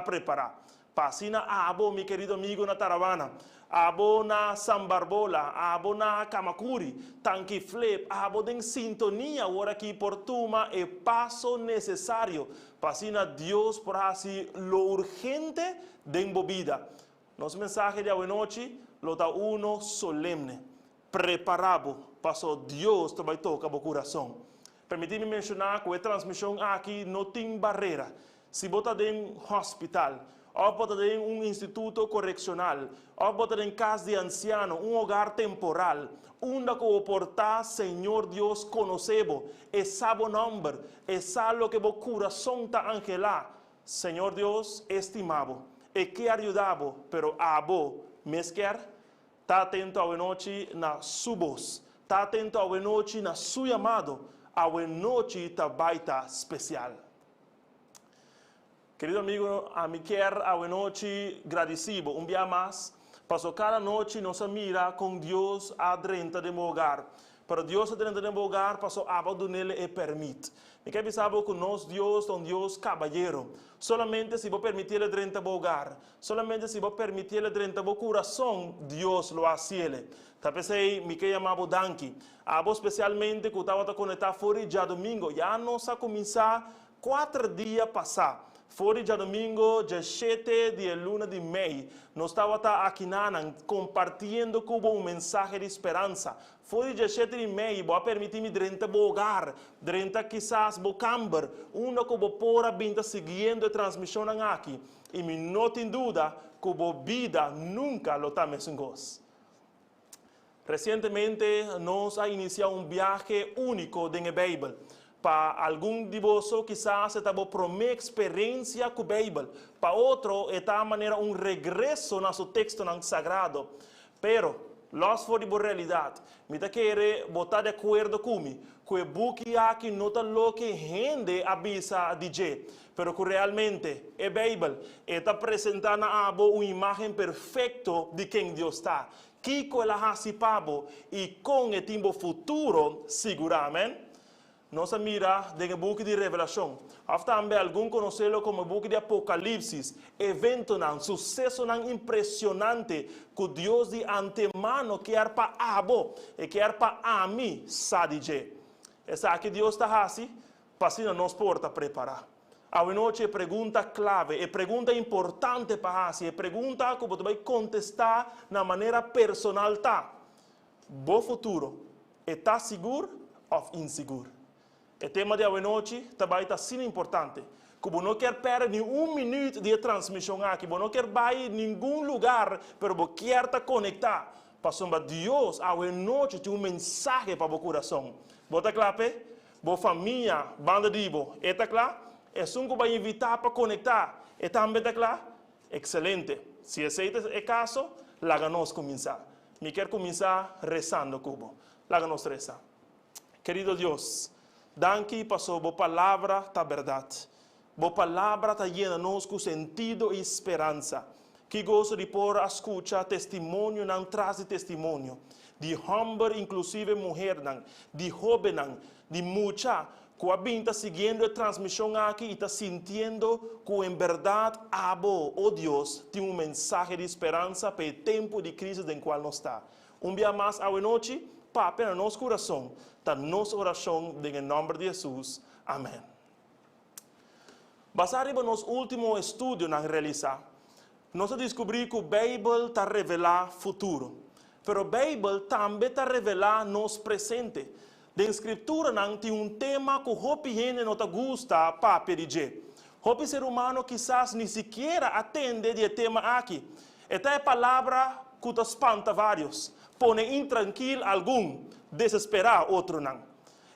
Prepará. Pa asina abo, mi kerido amigo na Tarabana, abo na San Barbola, abo na Camacuri, Tanki Flip, abo den sintonia awor aki por tuma e paso nesesario pa asina Dios por hasi lo urgente den bo bida. Nos mensahe di awenochi lo ta uno solemne. Prepará bo, paso Dios ta bai toka bo kurason. Permití mi menshoná ku e transmishon aki no tin barera. Si bo ta den hospital, òf bo ta den un instituto korekshonal, òf bo ta den kas di ansiano, un hogar temporal, unda ku bo por ta, Señor Dios konosé bo. E sa bo nòmber. E sa loke bo kurason ta anhelá. Señor Dios estimá bo. E kier yuda bo, pero abo mes kier? Ta atento awenochi na Su bos. Ta atento awenochi na Su yamado. Awenochi ta bai ta spesial. Kerido amigo, ami kier awenochi gradisi bo un bia mas, paso kada nochi nos a mira kon Dios a drenta den bo hogar. Pero Dios a drenta den bo hogar paso abo a dunele e permit. Mi ke bisa bo ku nos Dios ta un Dios kabayero. Solamente si bo permitiele drenta bo hogar, Solamente si bo permitiele drenta bo kurason, Dios lo hasiele. Ta p'esei mi ke yama bo danki. Abo spesialmente ku tabata konektá for di djadumingo. Ya nos a kuminsá kuater dia pasá. For di djadumingo djeshete di e luna di mei, nos tabata akinanan kompartiendo ku bo un mensahe di speransa. For di djeshete di mei bo a permití mi drenta bo hogar, drenta kisas bo kamber, unda ku bo por a bin ta siguiendo e transmishonnan aki. I mi no tin duda ku bo bida nunka lo ta mesun kos. Resientemente nos a inisiá un biahe úniko den e Beibel. Pa algun di boso kisas e ta bo promé eksperensia ku Beibel. Pa otro e ta manera un regreso na su tekstonan sagrado. Pero, lòs for di bo realidat, mi ta kere bo ta di akuerdo ku mi ku e buki aki no ta loke hende a bisa di dje, pero ku realmente e Beibel e ta presentá na abo un imágen perfekto di ken Dios ta, kiko el a hasi pa bo i kon e tin bo futuro sigurá. Amèn. Nos a mira den e buki di Revelashon, òf tambe algun konosé-lo komo e buki di Apokalipsis, eventonan, susesonan impresionante ku Dios di antemano kier pa abo, e kier pa ami sa di dje. Esaki Dios ta hasi pa asina nos por ta prepará. Awenochi e pregunta klave, e pregunta importante pa hasi, e pregunta ku bo ta bai kontestá na manera personal ta, Bo futuro, e ta sigur òf insigur? E tema di awenochi ta bai ta asina importante ku bo no kier pèrdè ni un minüt di e transmishon aki. Bo no kier bai ningun lugar, pero bo kier ta konektá, pasobra Dios awenochi tin un mensahe pa bo kurason. Bo ta kla p'e? Bo famia banda di bo, e ta kla? Esun ku bo a invitá pa konektá, e tambe ta kla? Ekselente! Si esei ta e kaso, laga nos kuminsá. Mi kier kuminsá resando ku bo. Laga nos resa. Kerido Dios, danki paso bo palabra ta bèrdat. Bo palabra ta yena nos ku sentido i speransa. Ki goso di por a skucha testimonionan tras di testimonio, di hòmber inklusive muhernan, di hóbennan, di mucha ku a bin ta siguiendo e transmishon aki i ta sintiendo ku en bèrdat abo, o Dios, tin un mensahe di speransa pa e tempu di krisis den kual nos ta. Un bia mas awenochi, papia na nos kurason, ta nos orashon den e nòmber di Hesus. Amèn. Basá riba nos último estudionan realisá, nos a diskubrí ku Beibel ta revelá futuro. Pero Beibel tambe ta revelá nos presente. Den Skrituranan tin un tema ku hopi hende no ta gusta papia di dje. Hopi ser humano kisas ni sikiera a tende di e tema aki. E ta e palabra ku ta spanta vários, pone intrankil algun, desesperá otronan.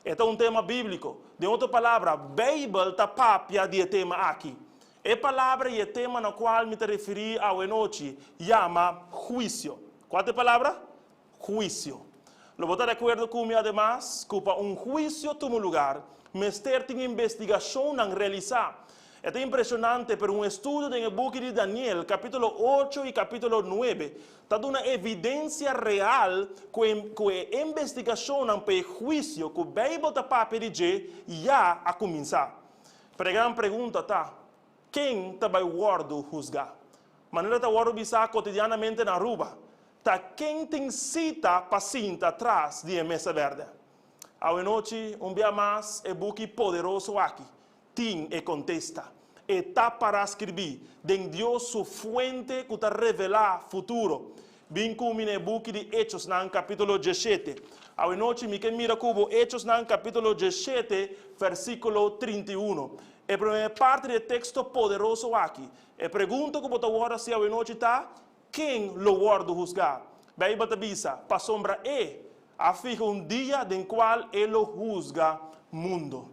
E ta un tema bíbliko. Den otro palabra, Beibel ta papia di e tema aki. E palabra i e tema na kual mi ta referí awenochi yama huisio. Kua ta e palabra? Huisio. Lo bo ta di akuerdo ku mi ademas ku pa un huisio tuma lugar mester tin investigashonnan realisá. E ta impreshonante, pero un estudio den e buki di Daniel, kapítulo ocho i kapítulo nuebe, ta duna evidensia real ku e ku e investigashonnan pa e huisio ku Beibel ta papia di dje ya a kuminsá. Pero e gran pregunta ta. Ken ta bai wòrdu husgá? Manera ta wòrdu bisá kotidianamente na Aruba, ta ken tin sita pa sinta tras di e mesa bèrdè? Awenochi, un bia mas, e buki poderoso aki tin e kontesta. E ta pará skirbí den Dios su fuente ku ta revelá futuro. Bin ku mi na e buki di Echosnan kapítulo 17. Awenochi mi ke mira ku bo Echosnan kapítulo 17, versíkulo 31. E promé parti di e teksto poderoso aki. E pregunta ku bo ta wòrdu hasi awenochi ta, Ken lo wòrdu husgá? Beibel ta bisa, Pasobra E a fiha un dia den kual E lo husga mundu.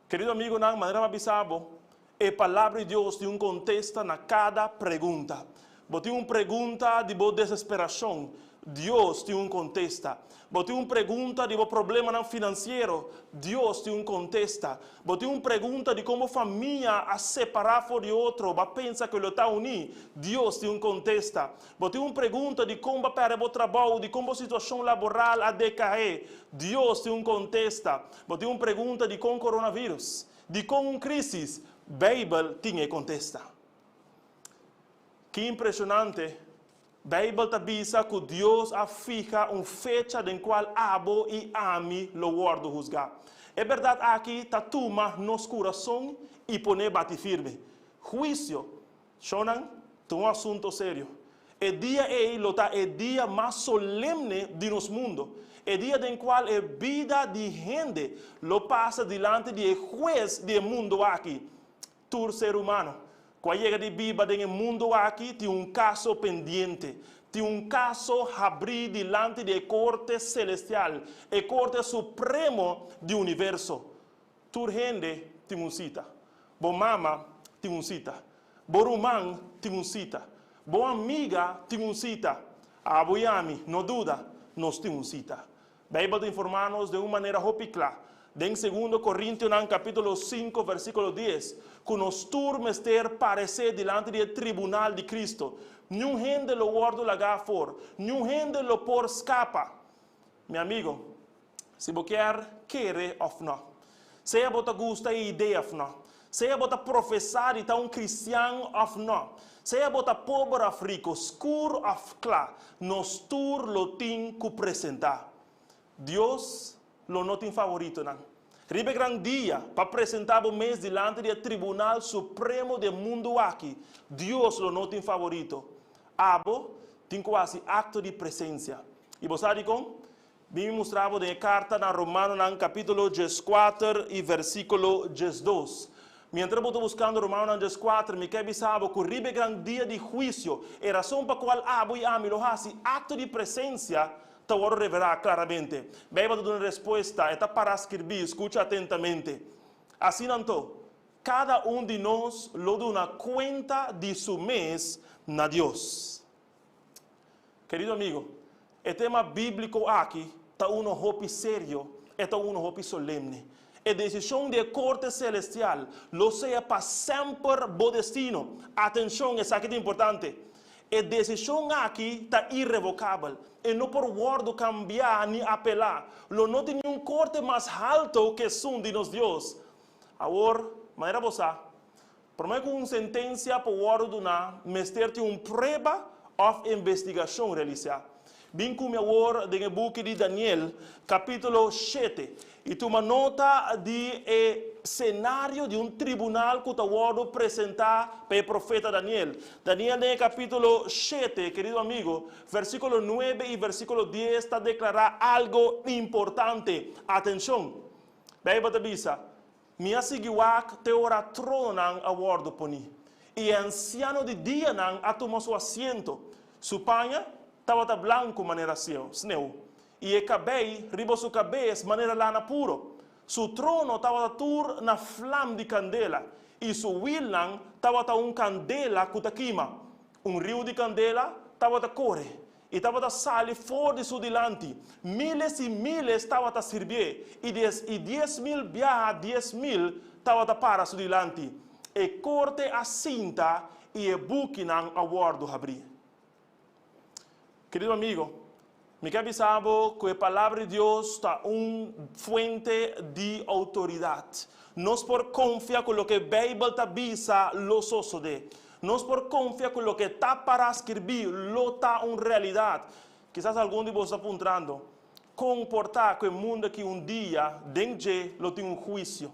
Kerido amigunan, manera mi a bisa bo, e Palabra di Dios tin un kontesta na kada pregunta. Bo tin un pregunta di bo desesperashon, Dios tin un kontesta. Bo tin un pregunta di bo problemanan finansiero, Dios tin un kontesta. Bo tin un pregunta di kon bo famia a separá for di otro, bo a pensa ku lo ta uní, Dios tin un kontesta. Bo tin un pregunta di kon bo a pèrdè bo trabou, di kon bo situashon laboral a dekaé, Dios tin un kontesta. Bo tin un pregunta di kon coronavirus, di kon un krísis, Beibel tin e kontesta. Ki impreshonante! Beibel ta bisa ku Dios a fiha un fecha den kual abo i ami lo wòrdu husgá. E bèrdat aki ta tuma nos kurason i pon'é bati firme. Huisio Shownan, ta un asunto serio. E dia ei lo ta e dia mas solemne di nos mundo, e dia den cual e bida di hende lo pasa dilanti di e Hues di e mundo aki. Tur ser humano cu a yega di biba den e mundo aki tin un caso pendiente, tin un caso habrí dilanti di e Corte Celestial, e Corte Supremo di universo. Tur hende tin un sita. Bo mama tin un sita. Bo ruman tin un sita. Bo amiga tin un sita. Abo i ami, no duda, nos tin un sita. Beibel ta informá nos den un manera hopi kla, den Segundo Korintionan kapítulo 5 versíkulo 10, ku nos tur mester paresé dilanti di e tribunal di Kristu. Niun hende lo wòrdu lagá afor. Niun hende lo por skapa. Mi amigo, si bo kier kere of no. Sea bo ta gusta e idea of no. Sea bo ta profesá di ta un kristian of no. Sea bo ta pober of riko, skur of kla, nos tur lo tin ku presentá. Dios lo no tin favoritonan. Riba e gran dia pa presentá bo mes dilanti di e tribunal supremo di e mundu aki, Dios lo no tin favorito. Abo tin ku hasi akto di presensia. I bo sa dikon? Bin mi mustra bo den e karta na Romanonan kapítulo 14 i versíkulo 12. Mientra bo ta buskando Romanonan 14, mi ke bisa bo ku riba e gran dia di huisio, e rason pa kual abo i ami lo hasi akto di presensia ta wòrdu revelá klaramente. Beibel ta duna respuesta, e ta pará skirbí, skucha atentamente. Asina anto, kada un di nos lo duna kuenta di su mes na Dios. Kerido amigo, e tema bíbliko aki ta uno hopi serio, e ta uno hopi solemne. E desishon di e korte selestial lo sea pa semper bo destino. Atenshon, esaki ta importante. E desishon aki ta irevokabel. E no por wòrdu kambiá ni apelá. Lo no tin niun korte mas halto ku esun di nos Dios. Awor, manera bo sa, Promé ku un sentensia por wòrdu duná, mester tin un prueba òf investigashon realisá. Bin ku mi awor den e buki di Daniel, kapítulo 7, i tuma nota di e senario di un tribunal ku ta wòrdu presentá pa e profeta Daniel. Daniel den e kapítulo 7, kerido amigo, versíkulo 9 i versíkulo 10 ta deklará algu importante. Atenshon! Beibel ta bisa, Mi a sigui wak te ora trononan a wòrdu poní, i e ansiano di dianan a tuma su asiento. Su paña tabata blanku manera sneu, i e kabei riba su kabes manera lana puro. Su trono tabata tur na flam di kandela, i su wilnan tabata un kandela ku ta kima. Un riu di kandela tabata kore I tabata sali for di su dilanti. Miles i miles tabata sirbié, i dies i 10,000 biaha 10,000 tabata para su dilanti. E korte a sinta i e bukinan a wòrdu habrí. Kerido amigo, Mi ke bisa bo ku e Palabra di Dios ta un fuente di outoridat. Nos por konfia ku loke Beibel ta bisa lo sosodé. Nos por konfia ku loke ta pará skirbí lo ta un realidat. Kisas algun di boso ta puntrando, Kon por ta ku e mundu aki un dia den dje lo tin un huisio?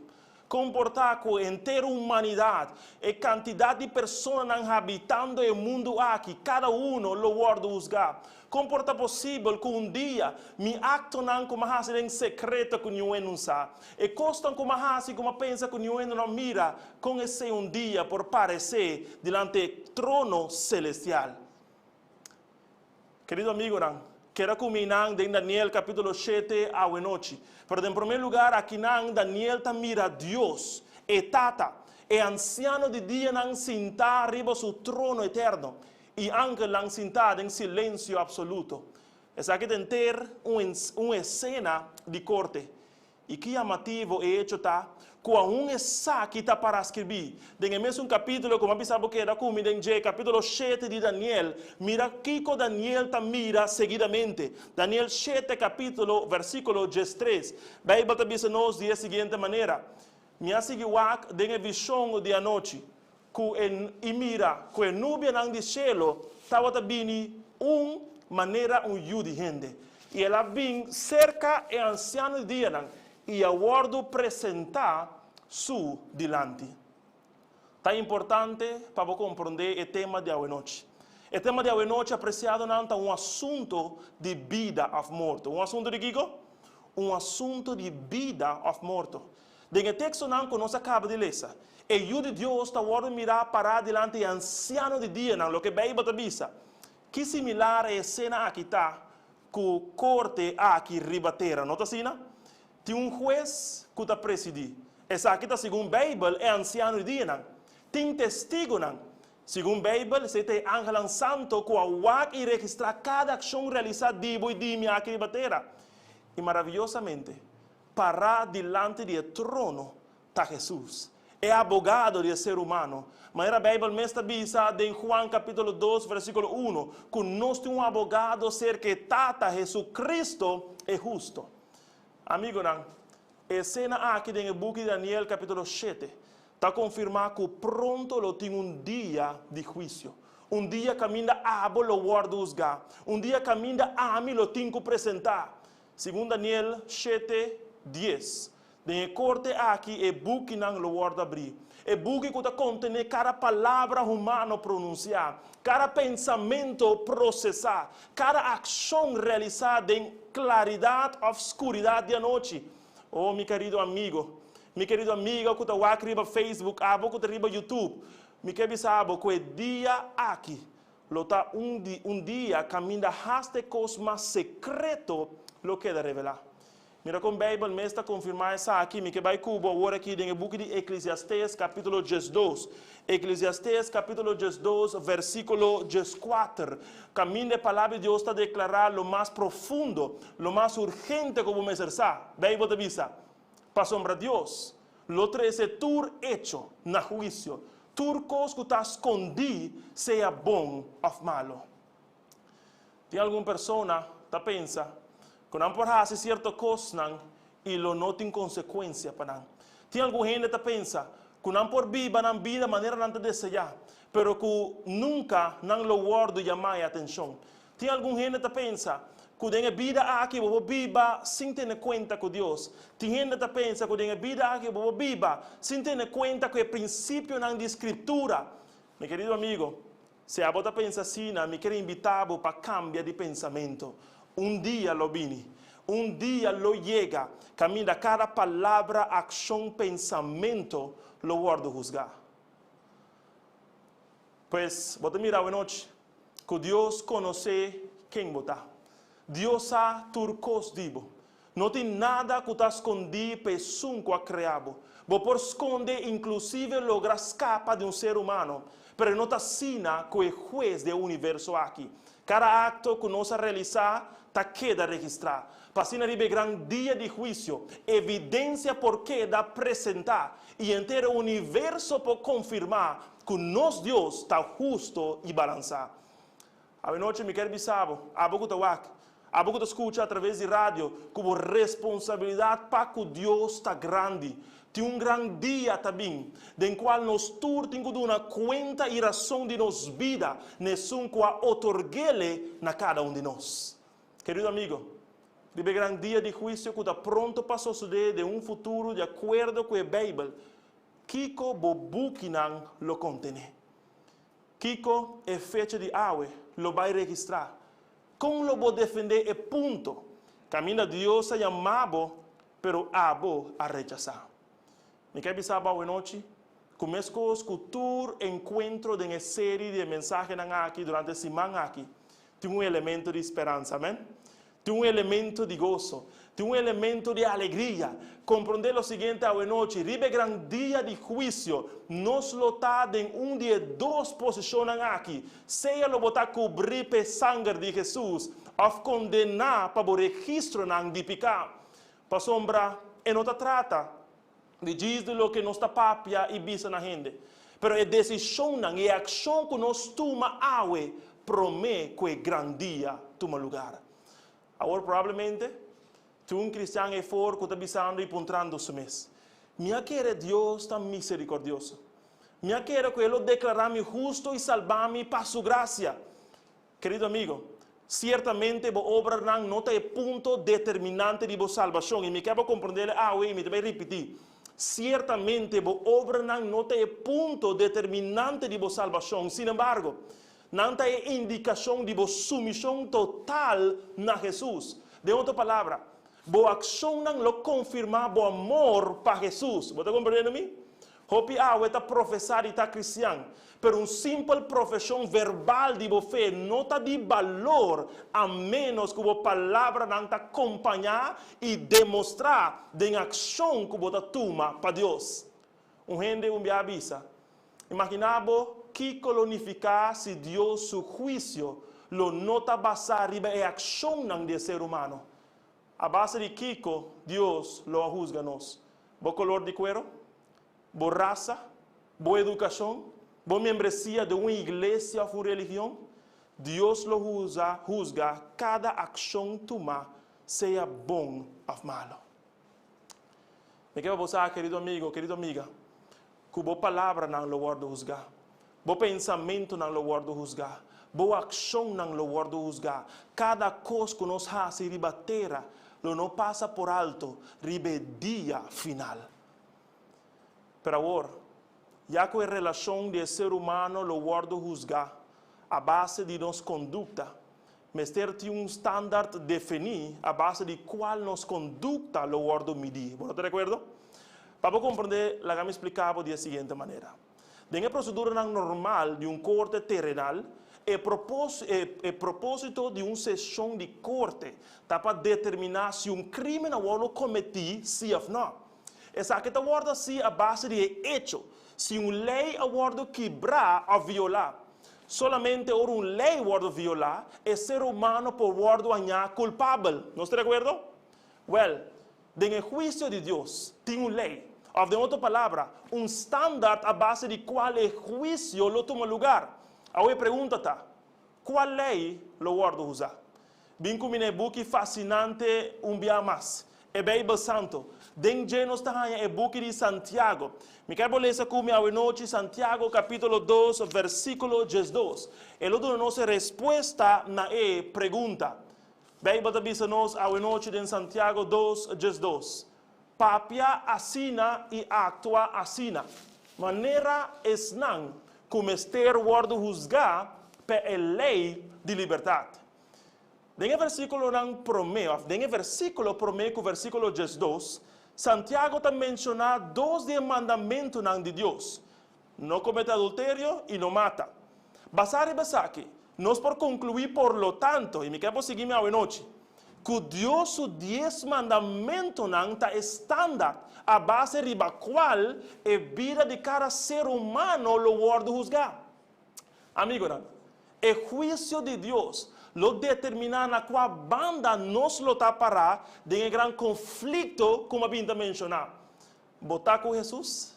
Kon por ta ku henter humanidat, e kantidat di personanan habitando e mundu aki, kada uno lo wòrdu husgá? Kon por ta posibel ku un dia mi aktonan ku m'a hasi den sekreto ku niun hende no sa, e kosnan ku m'a hasi ku m'a pensa ku niun hende no a mira, kon esei un dia por paresé dilanti e trono selestial? Kerido amigonan, keda ku mi nan den Daniel kapítulo shete awenochi. Pero den promé lugar akinan Daniel ta mira Dios, e Tata, e Ansiano di Dianan sintá riba su trono eterno, i angelnan sintá den silensio apsoluto. Esaki ta henter un un esena di korte. I ki yamativo e echo ta ku aun esaki ta para skirbí den e mesun kapítulo ku mi a bisa bo keda ku mi den dje, kapítulo shete di Daniel. Mira kiko Daniel ta mira seguidamente. Daniel shete kapítulo, versíkulo diestres. Beibel ta bisa nos di e siguiente manera, Mi a sigui wak den e vishon di anochi, ku e i mira ku e nubianan di shelu tabata bini un manera un yu di hende. I el a bin serka e ansiano di dianan i a wòrdu presentá su dilanti. Ta importante pa bo komprondé e tema di awenochi. E tema di awenochi, apresiadonan, ta un asunto di bida òf morto. Un asunto di kiko? Un asunto di bida òf morto. Den e tekstonan ku nos a kaba di lesa, e Yu di Dios ta wòrdu mirá pará dilanti e ansiano di dianan, loke Beibel ta bisa. Ki similar e esena aki ta ku korte aki riba tera, no ta asina? Tin un hues ku ta presidí. Esaki ta segun Beibel e ansiano di dianan. Tin testigunan. Segun Beibel, esei ta e angelnan santu ku a wak i registrá kada akshon realisá di bo i di mi aki riba tera. I maraviyosamente, Pará dilanti di e trono ta Hesus, e abogado di e ser humano. Manera Beibel mes ta bisa den Juan kapítulo dos versíkulo uno, ku nos tin un abogado serka e Tata, Hesukristo e husto. Amigonan, e esena aki den e buki di Daniel kapítulo shete ta konfirmá ku pronto lo tin un dia di huisio, un dia kaminda abo lo wòrdu husgá, un dia kaminda ami lo tin ku presentá. Segun Daniel shete, dies, den e korte aki e bukinan lo wòrdu abrí, e buki ku ta kontené kada palabra humano pronunsiá, kada pensamentu prosesá, kada akshon realisá den klaridat òf skuridat di anochi. O mi kerido amigo, mi kerido amiga ku ta wak riba Facebook, abo ku ta riba YouTube, mi ke bisa abo ku e dia aki Lo ta un di un dia kaminda hasta e kos mas sekreto lo keda revelá. Mira kon Beibel mes ta konfirmá esaki. Mi ke bai ku bo awor aki den e buki di Eklesiastes kapítulo diesdos. Eklesiastes kapítulo diesdos versíkulo dieskuater, kaminda e Palabra di Dios ta deklará lo mas profundo, lo mas urgente ku bo mester sa. Beibel ta bisa, Pasobra Dios lo trese tur echo na huisio, Tur kos ku ta skondí, sea bon òf malu. Tin algun persona ta pensa ku nan por hasi sierto kosnan i lo no tin konsekuensia pa nan. Tin algun hende ta pensa ku nan por biba nan bida manera nan ta deseá, pero ku nunka nan lo wòrdu yamá e atenshon. Tin algun hende ta pensa ku den e bida aki bo por biba sin tene kuenta ku Dios. Tin hende ta pensa ku den e bida aki bo por biba sin tene kuenta ku e prinsipionan di Skritura. Mi kerido amigo, si abo ta pensa asina, mi kier invitá bo pa kambia di pensamentu. Un dia lo bini. Un dia lo yega kaminda kada palabra, akshon, pensamentu lo wòrdu husgá. Pues, bo ta mira awenochi ku Dios konosé ken bo ta. Dios sa tur kos di bo. No tin nada ku ta skondí pa esun ku a krea bo. Bo por skonde, inklusive logra skapa di un ser humano, pero e no ta asina ku e Hues di e universo aki. Kada akto ku nos a realisá ta keda registrá, pa asina riba e gran dia di huisio, evidensia por keda presentá i henter e universo por konfirmá ku nos Dios ta husto i balansá. Awenochi mi kier bisa bo, abo ku ta wak, Abo ku ta skucha atraves di radio, ku bo responsabilidat pa ku Dios ta grandi. Tin un gran dia ta bin, den kual nos tur tin ku duna kuenta i rason di nos bida na esun ku a otorg'ele na kada un di nos. Kerido amigo, riba e gran dia di huisio ku ta pronto pa sosodé den un futuro di akuerdo ku e Beibel, kiko bo bukinan lo kontené? Kiko e fecha di awe lo bai registrá? Kon lo bo defendé e punto kaminda Dios a yama bo pero abo a rechasá? Mi ke bisa bo awenochi ku meskos ku tur enkuentro den e seri di e mensahenan aki durante e siman aki tin un elemento di speransa, amen? Tin un elemento di goso, tin un elemento di alegria. Komprondé lo siguiente awenochi, riba e gran dia di huisio, nos lo ta den un di e dos posishonnan aki, sea lo bo ta kubrí p'e sanger di Hesus òf kondená pa bo registronan di piká. Pasobra e no ta trata di djis di loke nos ta papia i bisa na hende, pero e desishonnan i e akshon ku nos tuma awe promé ku e gran dia tuma lugar. Awor probablemente tin un kristian eifor ku ta bisando i puntrando su mes, Mi a kere Dios ta miserikordioso? Mi a kere ku e lo deklará mi hustu i salbá mi pa su grasia? Kerido amigo, siertamente bo obranan no ta e punto determinante di bo salbashon, i mi ke bo komprendé awe i mi ta bai ripití, siertamente bo obranan no ta e punto determinante di bo salbashon, sin embargo, nan ta e indikashon di bo sumishon total na Hesus. Den otro palabra, bo akshonnan lo konfirmá bo amor pa Hesus. Bo ta komprendiendo mi? Hopi awe ta profesá di ta kristian, pero un simpel profeshon verbal di bo fe no ta di balor a ménos ku bo palabranan ta kompañá i demostrá den akshon ku bo ta tuma pa Dios. Un hende un bia a bisa, Imaginá bo kiko lo nifiká si Dios su huisio lo no ta basá riba e akshonnan di e ser humano. A base di kiko Dios lo a husga nos? Bo kolor di kuero? Bo rasa? Bo edukashon? Bo membresia den un iglesia òf un religion? Dios lo usa husga kada akshon tumá, sea bon òf malu. Mi ke pa bo sa, kerido amigo, kerido amiga, ku bo palabranan lo wòrdu husgá, bo pensamentunan lo wòrdu husgá, bo akshonnan lo wòrdu husgá. Kada kos ku nos hasi riba tera lo no pasa por alto riba e dia final. Pero awor, ya ku e relashon di e ser humano lo wòrdu husgá a base di nos kondukta, mester tin un standard definí a base di kual nos kondukta lo wòrdu midí. Bo no ta di akuerdo? Pa bo komprendé, laga mi spliká bo di e siguiente manera. Den e proseduranan normal di un korte terenal, e e propósito di un seshon di korte ta pa determiná si un krímen a wòrdu kometí, sí òf nò. Esaki ta wòrdu hasí a base di e echo si un lei a wòrdu kibrá òf violá. Solamente ora un lei wòrdu violá, e ser humano por wòrdu hañá kulpabel. Nos ta di akuerdo? Wèl, den e huisio di Dios tin un lei, òf den otro palabra, un standard a base di kual e huisio lo tuma lugar. Awor e pregunta ta, Kua lei lo wòrdu usá? Bin ku mi na e buki fasinante un bia mas, e Beibel Santo. Den dje nos ta haña e buki di Santiago. Mi ker bo lesa ku mi awenochi Santiago kapítulo dos versíkulo 12. E lo duna nos e respuesta na e pregunta. Beibel ta bisa nos awenochi den Santiago dos 12, Papia asina i aktua asina, manera esnan ku mester wòrdu husgá pa e lei di libertat. Den e versíkulonan promé, òf den e versíkulo promé ku versíkulo 12, Santiago ta menshoná dos di e mandamentunan di Dios, No kometé adulterio i no mata. Basá riba esaki, nos por konkluí por lo tanto, i mi ke bo sigui mi awenochi, ku Dios su dies mandamentunan ta e standard a base riba kual e bida di kada ser humano lo wòrdu husgá. Amigonan, e huisio di Dios lo determiná na kua banda nos lo ta pará den e gran konflikto ku mi a bin ta menshoná. Bo ta ku Hesus?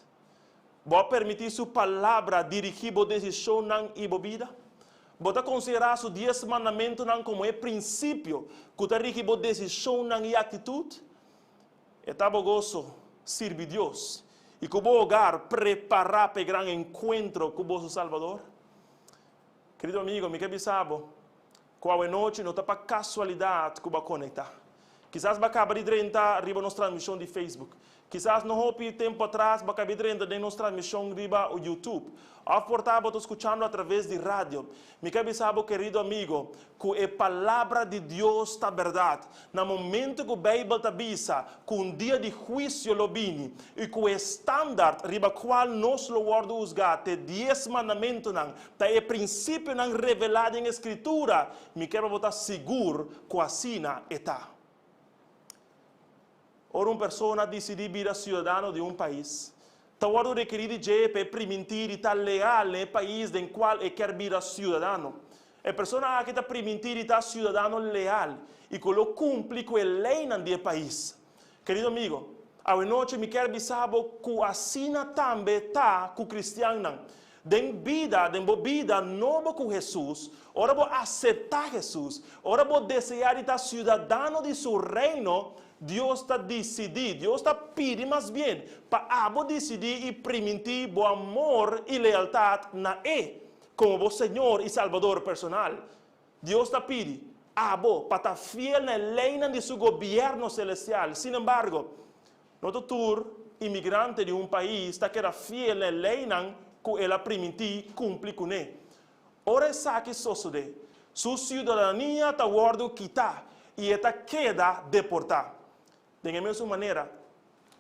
Bo a permití su Palabra dirigí bo desishonnan i bo bida? Bo ta konsiderá su dies mandamentunan komo e prinsipio ku ta rigi bo desishonnan i aktitut? E ta bo goso sirbi Dios i ku bo hogar prepará pa e gran enkuentro ku boso Salbador? Kerido amigo, mi ke bisa bo ku awenochi no ta pa kasualidat ku bo a konektá. Kisas bo a kaba di drenta riba nos transmishon di Facebook. Kisas no hopi tempu atras bo a kaba di drenta den nos transmishon riba YouTube. Òf por ta bo ta skuchando atraves di radio. Mi ke bisa bo, kerido amigo, ku e Palabra di Dios ta bèrdat. Na momentu ku Beibel ta bisa ku un dia di huisio lo bini i ku e standart riba kual nos lo wòrdu husgá t'e Dies Mandamentunan ta e prinsipionan revelá den e Skritura, mi ke pa bo ta sigur ku asina e ta. Ora un persona disidí bira siudadano di un pais, ta wòrdu rekerí di dje pa e primintí di ta leal na e pais den kual e kier bira siudadano. E persona aki ta primintí di ta siudadano leal i ku lo kumpli ku e leinan di e pais. Kerido amigo, awenochi mi kier bisa bo ku asina tambe ta ku kristiannan. Den bida, den bo bida nobo ku Hesus, ora bo aseptá Hesus, ora bo deseá di ta siudadano di Su Reino, Dios ta disidí, Dios ta pidi mas bien, pa abo disidí i primintí bo amor i lealtat na E komo bo Señor i Salbador personal. Dios ta pidi abo pa ta fiel na e leinan di Su gobièrnu selestial. Sinembargo, No ta tur imigrante di un pais ta keda fiel na e leinan ku el a primintí kumpli kuné. Ora esaki sosodé, su siudadania ta wòrdu kitá i e ta keda deportá. Den e mesun manera,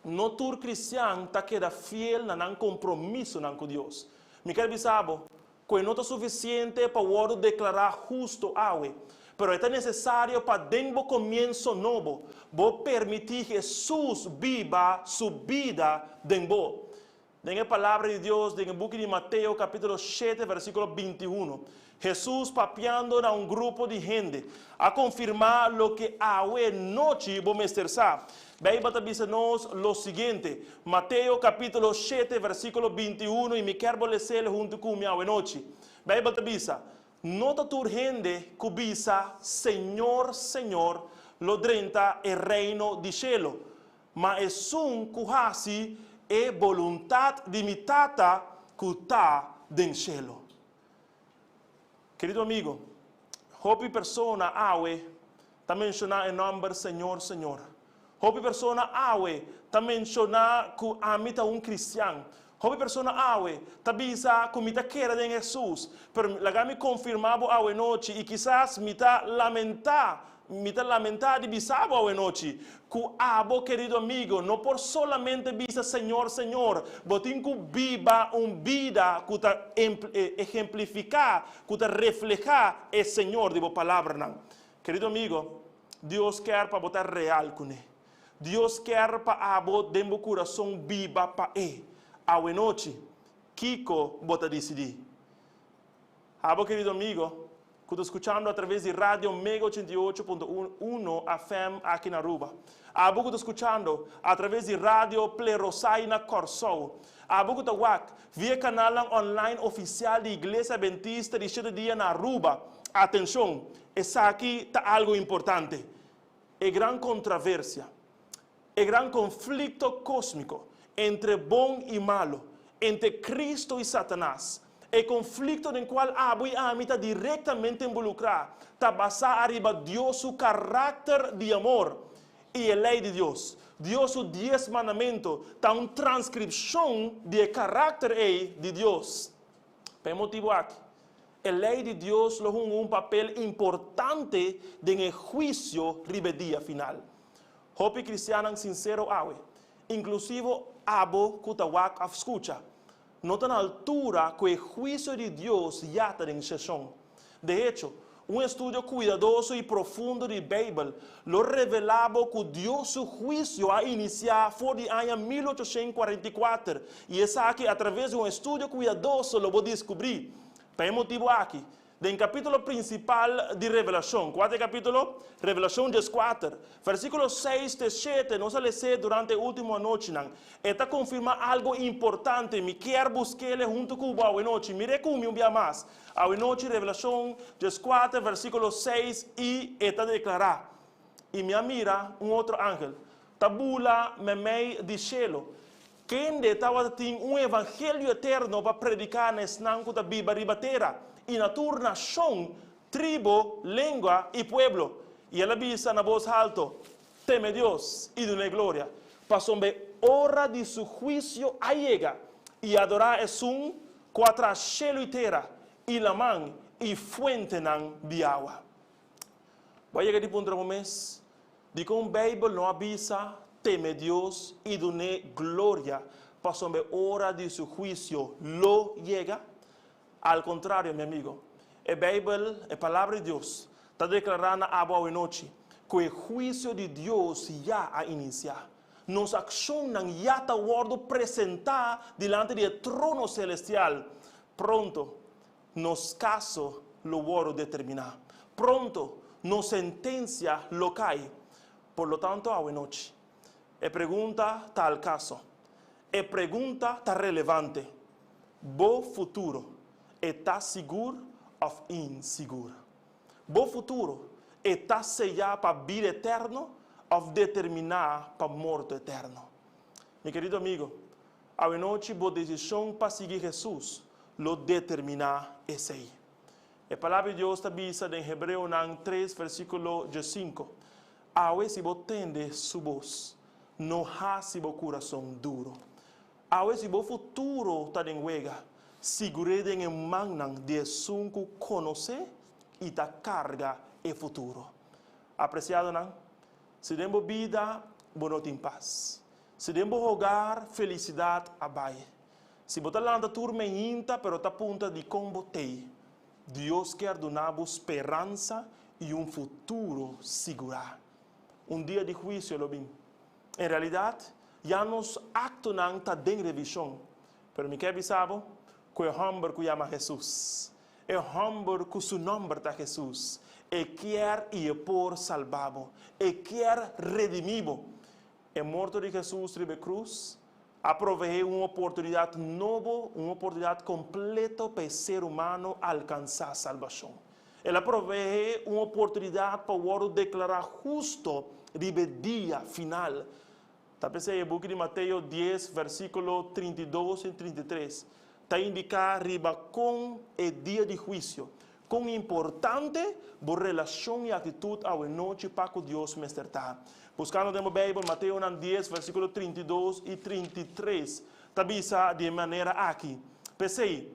no tur kristian ta keda fiel na nan kompromisonan ku Dios. Mi ker bisa bo ku e no ta sufisiente pa wòrdu deklará hustu awe, pero e ta nesesario pa den bo komienso nobo, bo permití Hesus biba Su bida den bo. Den e Palabra di Dios, den e buki di Mateo kapítulo shete versíkulo 21, Hesus papiando na un grupo di hende, a konfirmá loke awe nochi bo mester sa. Beibel ta bisa nos lo siguiente, Mateo kapítulo shete versíkulo 21, i mi kier bo les'el huntu ku mi awe nochi. Beibel ta bisa, No ta tur hende ku bisa, Señor, Señor, lo drenta e reino di shelu, ma esun ku hasi e boluntat di mi Tata ku ta den shelu. Kerido amigo, hopi persona awe ta menshoná e nòmber Señor, Señor. Hopi persona awe ta menshoná ku ami ta un kristian. Hopi persona awe ta bisa ku mi ta kere den Hesus. Pero laga mi konfirmá bo awe nochi, i kisas mi ta lamentá Mi ta lamentá di bisa bo awenochi ku abo, kerido amigo, no por solamente bisa Señor, Señor. Bo tin ku biba un bida ku ta ehemplifiká, ku ta reflehá e Señor di bo palabranan. Kerido amigo, Dios kier pa bo ta real kuné. Dios kier pa abo den bo kurason biba pa E. Awenochi, kiko bo ta disidí? Abo, kerido amigo, ku ta skuchando atraves di Radio Mega 88.1 FM aki na Aruba. Abo ku ta skuchando atraves di Radio Plerosai na Kòrsou. Abo ku ta wak via kanalnan online ofisial di Iglesia Adventista di Shete Dia na Aruba. Atenshon! Esaki ta algu importante. E gran kontraversia, e gran konflikto kósmiko entre bon i malu, entre Kristu i Satanas, e konflikto den kual abo i ami ta direktamente inbolukrá, ta basá ariba Dios su karakter di amor i e lei di Dios. Dios su Dies Mandamentu ta un transkripshon di e karakter ei di Dios. Pa e motibu aki, e lei di Dios lo hunga un papel importante den e huisio riba e dia final. Hopi kristiannan sinsero awe, inklusivo abo ku ta wak òf skucha, no ta na altura ku e huisio di Dios ya ta den seshon. De echo, un estudio kuidadoso i profundo di Beibel lo revelá bo ku Dios su huisio a inisiá for di aña 1844, i esaki atraves di un estudio kuidadoso lo bo diskubrí. Pa e motibu aki, Den kapítulo prinsipal di Revelashon, kua ta e kapítulo? Revelashon 14, versíkulo 6 te 7, nos a les'é durante e último anochinan. E ta konfirmá algu importante. Mi kier busk'é huntu ku bo awe nochi. Mir'é ku mi un bia mas. Awe nochi, Revelashon 14, versíkulo 6, i e ta deklará: I mi a mira un otro angel ta bula meimei di shelu, kende tabatin un evangelio eterno pa prediká na esnan ku ta biba riba tera, i na tur nashon, tribu, lengua i pueblo. I el a bisa na bos haltu: Teme Dios i dun'é gloria, pasobra e ora di su huisio a yega, i adorá esun ku a traha shelu i tera, i laman i fuentenan di awa. Bo a yega di puntra bo mes, Dikon Beibel no a bisa, Teme Dios i dun'é gloria, pasobra e ora di su huisio lo yega? Al kontrario, mi amigo, e Beibel, e Palabra di Dios, ta deklará na abo awenochi ku e huisio di Dios ya a inisiá. Nos akshonnan ya ta wòrdu presentá dilanti di e trono selestial. Pronto, nos kaso lo wòrdu determiná. Pronto, nos sentensia lo kai. Por lo tanto, awenochi, e pregunta ta al kaso. E pregunta ta relevante. Bo futuro, e ta sigur òf insigur? Bo futuro, e ta seyá pa bida eterno òf determiná pa morto eterno? Mi kerido amigo, awenochi bo desishon pa sigui Hesus lo determiná esei. E Palabra di Dios ta bisa den Hebreonan 3 versíkulo 15, Awe si bo tende su bos, no hasi bo kurason duru. Awe si bo futuro ta den wega, sigur'é den e mannan di esun ku konosé i ta karga e futuro. Apresiadonan, si den bo bida bo no tin pas, si den bo hogar felisidat a bai, si bo ta lanta tur meinta pero ta puntra dikon bo t'ei, Dios kier duna bo speransa i un futuro sigurá. Un dia di huisio lo bin. En realidat, ya nos aktonan ta den revishon. Pero mi ke bisa bo ku e hòmber ku yama Hesus, e hòmber ku su nòmber ta Hesus, e kier i e por salba bo. E kier redimí bo. E morto di Hesus riba e krus a proveé un oportunidat nobo, un oportunidat kompleto pa e ser humano alkansá salbashon. El a proveé un oportunidat pa wòrdu deklará husto riba e dia final. Ta p'esei e buki di Mateo 10, versíkulo 32 i 33 ta indiká riba kon e dia di huisio, kon importante bo relashon i aktitut awenochi pa ku Dios mester ta. Buskando den bo Beibel, Mateonan 10, versíkulo 32 i 33 ta bisa di e manera aki, P'esei,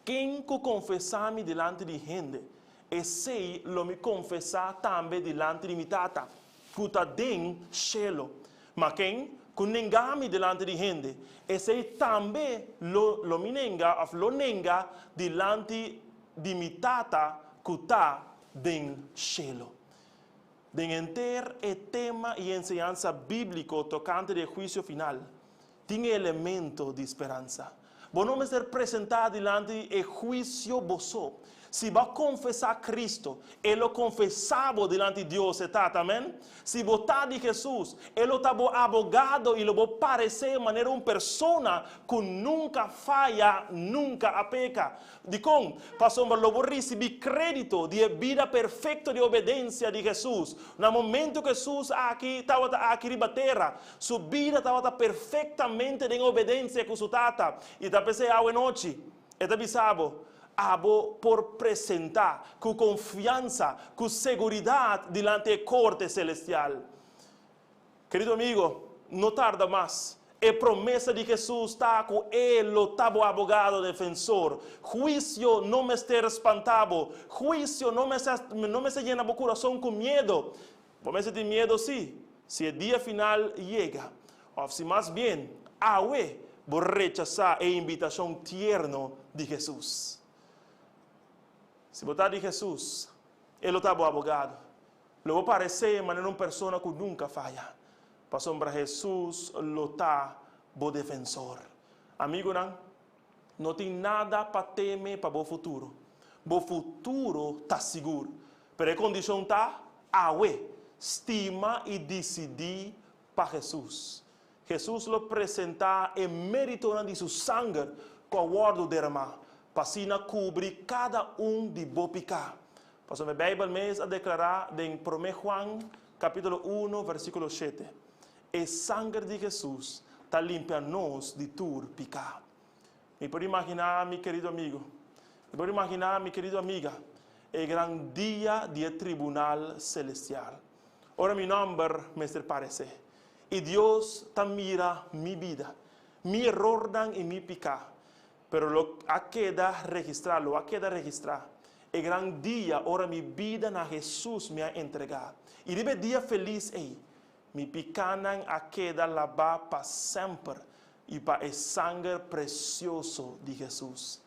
Ken ku konfesá mi dilanti di hende, esei lo mi konfesá tambe dilanti di mi Tata, ku ta den shelu. Ma ken ku nengá mi dilanti di hende, esei tambe lo lo mi nenga òf lo nenga dilanti di mi Tata ku ta den shelu. Den henter e tema i enseñansa bíbliko tokante di e huisio final, tin e elemento di speransa. Bo no mester presentá dilanti e huisio bo so. Si bo a konfesá Kristu, E lo konfesá bo dilanti Dios e Tata. Amèn. Si bo ta di Hesus, E lo ta bo abogado i lo bo paresé manera un persona ku nunka faya, nunka a peka. Dikon? Pasobra lo bo risibí krédito di e bida perfekto di obedensia di Hesus. Na momentu ku Hesus aki tabata aki riba tera, Su bida tabata perfektamente den obedensia ku su Tata, i ta p'esei awenochi e ta bisa bo, Abo por presentá ku konfiansa, ku seguridat dilanti e korte selestial. Kerido amigo, no tarda mas. E promesa di Hesus ta ku e lo ta bo abogado defensor. Huisio no mester spanta bo. Huisio no mester no mester yena bo kurason ku miedo. Bo mester tin miedo sí, si e dia final yega, òf si mas bien, awe bo rechasá e invitashon tierno di Hesus. Si bo ta di Hesus, e lo ta bo abogado. Lo bo paresé manera un persona ku nunka faya, pasobra Hesus lo ta bo defensor. Amigunan, no tin nada pa teme pa bo futuro. Bo futuro ta sigur. Pero e kondishon ta, awe, stima i disidí pa Hesus. Hesus lo presentá e méritonan di su sanger ku a wòrdu dermá, pa asina kubri kada un di bo piká. Pasobra e Beibel mes a deklará den Promé Juan kapítulo uno versíkulo shete, E sanger di Hesus ta limpia nos di tur piká. Mi por imaginá, mi kerido amigo, mi por imaginá, mi kerido amiga, e gran dia di e tribunal selestial, ora mi nòmber mester paresé, i Dios ta mira mi bida, mi erornan i mi piká, pero lo a keda registrá, lo a keda registrá, e gran dia ora mi bida na Hesus mi a entregá. I riba e dia felis ei, mi pikánan a keda labá pa semper i pa e sanger presioso di Hesus.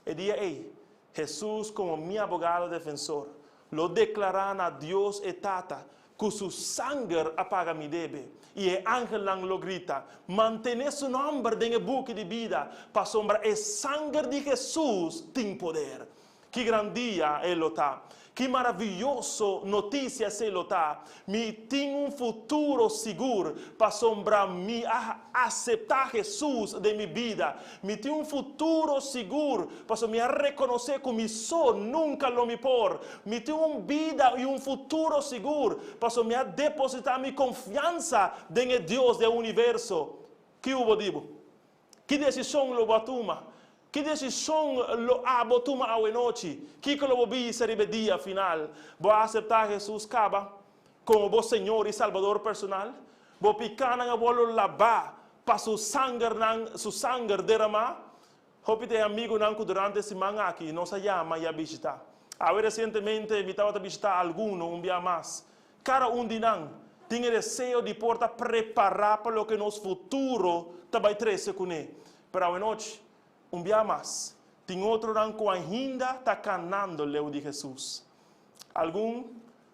E dia ei, Hesus komo mi abogado defensor lo deklará na Dios e Tata ku su sanger a paga mi debe, i e angelnan lo grita, Mantené su nòmber den e buki di bida, pasobra e sanger di Hesus tin poder. Ki gran dia e lo ta! Ki maravioso notisia esei lo ta! Mi tin un futuro sigur pasobra mi a aseptá Hesus den mi bida. Mi tin un futuro sigur pasobra mi a rekonosé ku mi so nunka lo mi por. Mi tin un bida i un futuro sigur pasobra mi a depositá mi konfiansa den e Dios di e universo. Ki hubo di bo? Ki desishon lo bo a tuma? Ki desishon lo abo tuma awenochi? Kiko lo bo bisa riba e dia final? Bo a aseptá Hesus kaba komo bo Señor i Salbador personal? Bo pikánan a wòrdu labá pa Su sangernan, Su sanger deramá? Hopi ta e amigunan ku durante e siman aki nos a yama i a bishitá. Awe resientemente mi tabata bishitá alguno un bia mas. Kada un di nan tin e deseo di por ta prepará pa loke nos futuro ta bai trese kuné. Pero awenochi, un bia mas, tin otronan ku ainda ta kanando leu di Hesus. Algun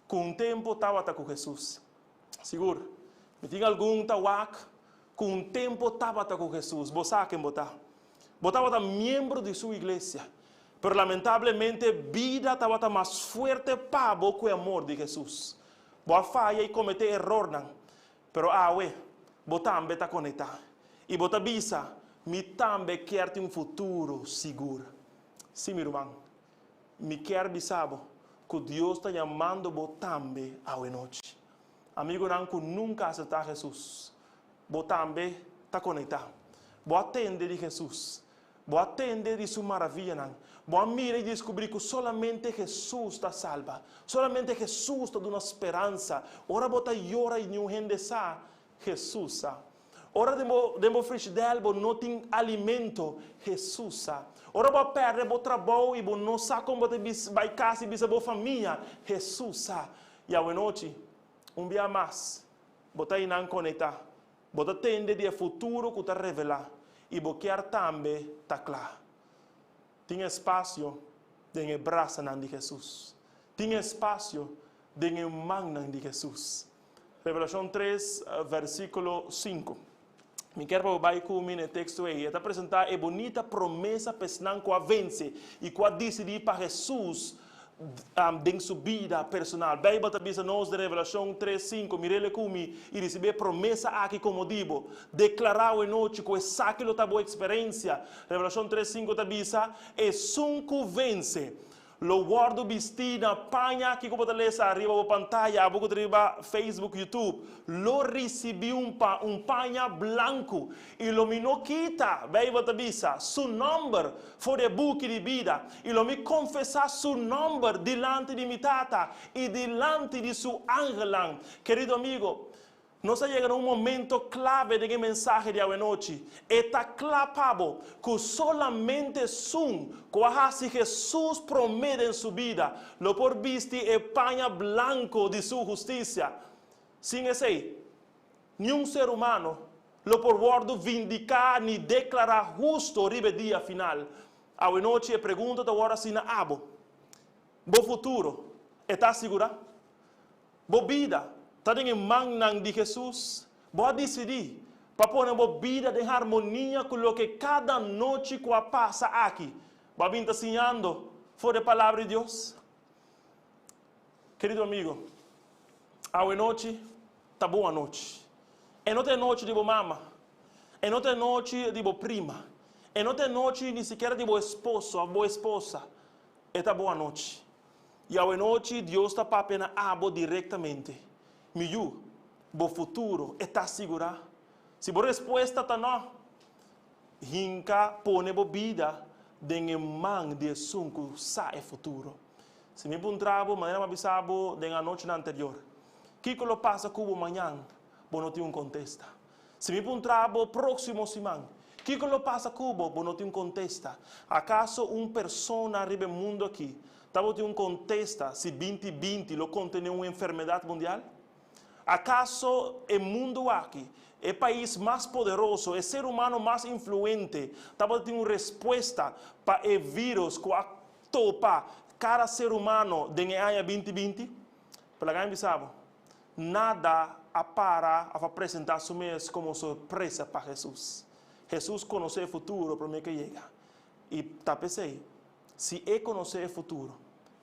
ku un tempu tabata ku Hesus. Sigur, mi tin algun ta wak ku un tempu tabata ku Hesus. Bo sa ken bo ta. Bo tabata miembro di su iglesia, pero lamentablemente bida tabata mas fuerte pa bo ku e amor di Hesus. Bo a faya i kometé erornan, pero awe bo tambe ta konektá i bo ta bisa, Mi tambe kier tin un futuro sigur. Sí, mi ruman, mi kier bisa bo ku Dios ta yamando bo tambe awe nochi. Amigunan ku nunka aseptá Hesus, bo tambe ta konektá. Bo a tende di Hesus. Bo a tende di su maravianan. Bo a mira i diskubrí ku solamente Hesus ta salba. Solamente Hesus ta duna speransa. Ora bo ta yora i niun hende sa, Hesus sa. Ora den bo den bo frishidèl bo no tin alimento, Hesus sa. Ora bo a pèrdè bo trabou i bo no sa kon bo ta bai kas i bisa bo famia, Hesus sa. I awenochi, un bia mas, bo ta einan konektá. Bo ta tende di e futuro ku ta revelá i bo kier tambe ta kla. Tin espasio den e brasanan di Hesus. Tin espasio den e mannan di Hesus. Revelashon tres, versíkulo sinku. Mi kier pa bo bai ku mi na e teksto ei. E ta presentá e bunita promesa pa esnan ku a vense i ku a disidí pa Hesus den su bida personal. Beibel ta bisa nos den Revelashon tres, sinku, Mir'el e ku mi i risibí e promesa aki komo di bo. Deklará awe nochi ku esaki lo ta bo eksperensia. Revelashon tres, sinku ta bisa, Esun ku vense. Lo wòrdu bistí na paña kiko bo ta lesa ariba bo pantaya, abo ku ta riba Facebook, YouTube, lo risibí un pa un paña blanku i lo mi no kita, Beibel ta bisa, su nòmber for di e buki di bida i lo mi konfesá su nòmber dilanti di mi Tata i dilanti di su angelnan. Kerido amigo, Nos a yega na un momento clave den e mensahe di awenochi. E ta cla pa bo cu solamente esun cu a haci Jesus prome den su bida lo por bisti e paña blanco di su husticia. Sin esey, niun ser humano lo por wordo vindica ni declara husto riba e dia final. Awenochi e pregunta ta wordo haci na abo, Bo futuro e ta asegura? Bo bida ta den e mannan di Hesus. Bo a disidí pa pone bo bida den harmonia ku loke kada nochi ku a pasa aki bo a bin ta siñando. For di e Palabra di Dios? Kerido amigo, awe nochi ta bo anochi. E no ta e nochi di bo mama, e no ta e nochi di bo prima, e no ta e nochi ni sikiera di bo esposo òf bo esposa. E ta bo anochi. I awe nochi Dios ta papia na abo direktamente. Mi yu, bo futuro e ta sigurá? Si bo respuesta ta nò, hinka pone bo bida den e man di esun ku sa e futuro. Si mi puntra bo, manera mi a bisa bo den anochinan anterior, kiko lo pasa ku bo mañan, bo no tin un kontesta. Si mi puntra bo próksimo siman, kiko lo pasa ku bo, bo no tin un kontesta. Akaso un persona riba e mundu aki tabatin un kontesta si 2020 lo kontené un enfermedat mundial? Akaso e mundu aki, e pais mas poderoso, e ser humano mas influente, tabatin un respuesta pa e vírus ku a topa kada ser humano den e aña 2020? Pero laga mi bisa bo, nada a para òf a presentá su mes komo sorpresa pa Hesus. Hesus konosé e futuro promé ku e yega. I ta p'esei, si e konosé e futuro,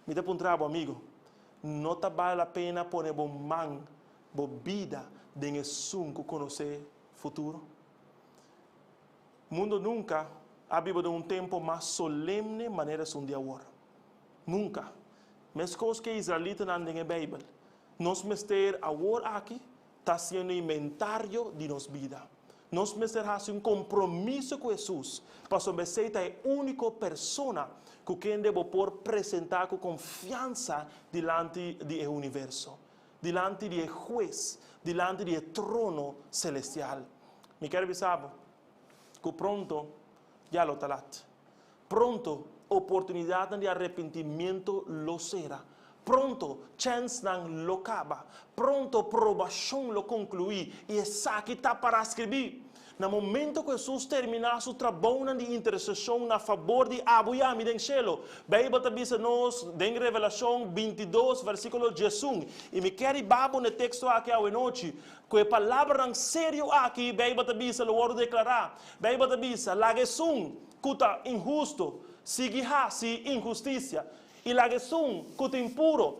mi ta puntra bo, amigo, no ta bale la pena pone bo man, bo bida den esun ku konosé futuro? Mundo nunka a biba den un tempo mas solemne manera esun di awor. Nunka. Meskos ku e israelitanan den e Beibel, nos mester awor aki ta hasiendo inventario di nos bida. Nos mester hasi un kompromiso ku Hesus, pasobra esei ta e úniko persona ku kende bo por presentá ku konfiansa dilanti di e universo, dilanti di e Hues, dilanti di e trono selestial. Mi kier bisa bo ku pronto ya lo ta lat. Pronto, oportunidatnan di arepentimiento lo sera. Pronto, chènsnan lo kaba. Pronto, probashon lo konkluí, i esaki ta pará skribí. Na momento ku Hesus terminá su trabounan di interseshon na fabor di abo i ami den shelu, Beibel ta bisa nos den Revelashon 22, versíkulo 11, i mi kier riba bo na e teksto aki awenochi, ku e palabranan serio aki Beibel ta bisa lo wòrdu deklará. Beibel ta bisa, Laga esun ku ta inhustu sigui hasi inhustisia, i laga esun ku ta impuro,